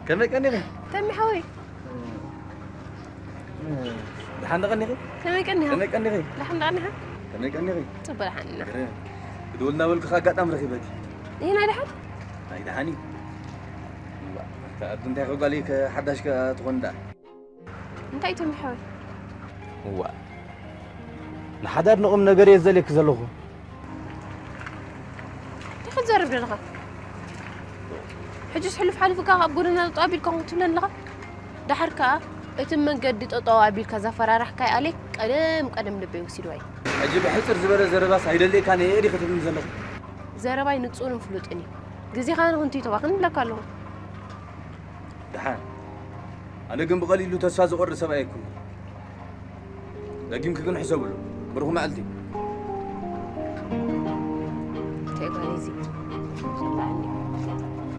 ከመይ ቀኒኺ? ተሚ ሓወይ ደሓን ዶ ቀኒኺ? ከመይ ቀኒኻ? ከመይ ቀኒኺ? ደሓን ደሓን ኢኻ? ከመይ ቀኒኺ? ጽቡቅ ደሓን ኢና። ክድውል እናበልኩ ኣጋጣሚ ረኺበኪ። ይህና ደሓን ኣይ ደሓን እዩ። እዋ፣ እታ ኣዱ እንታይ ከጓሊ ሓዳሽ ከ ትኾን ደኣ? እንታይ ተሚ ሓወይ? እዋ፣ ንሓዳር ንቑም ነገር እየ ዘልየኪ ዘለኹ። እንታይ ክትዘርብ ዘለኻ? ሕጅስ ሕሉፍ ሓሊፉካ ካብ ጎደና ጠጠው ኣቢልካ ኹን ትብለኒ ኣለኻ? ደሓር ከኣ እቲ መንገዲ ጠጠው ኣቢልካ ዘፈራራሕካይ ኣሌክ ቀደም ቀደም ልበይ ወሲድዋ እዩ። ሕጂ ብሕጽር ዝበለ ዘረባስ ኣይደልየካን እየ ዲኺ ትብልኒ ዘለኺ? ዘረባይ ንጹርን ፍሉጥን እዩ። ግዜኻ ንኽንትይ ተባኽን እብለካ ኣለኹ። ደሓን። ኣነ ግን ብቐሊሉ ተስፋ ዝቖርጥ ሰብ ኣይኩን። ደጊምኪ ግን ሕሰብሉ። ብሩኽ መዓልቲ።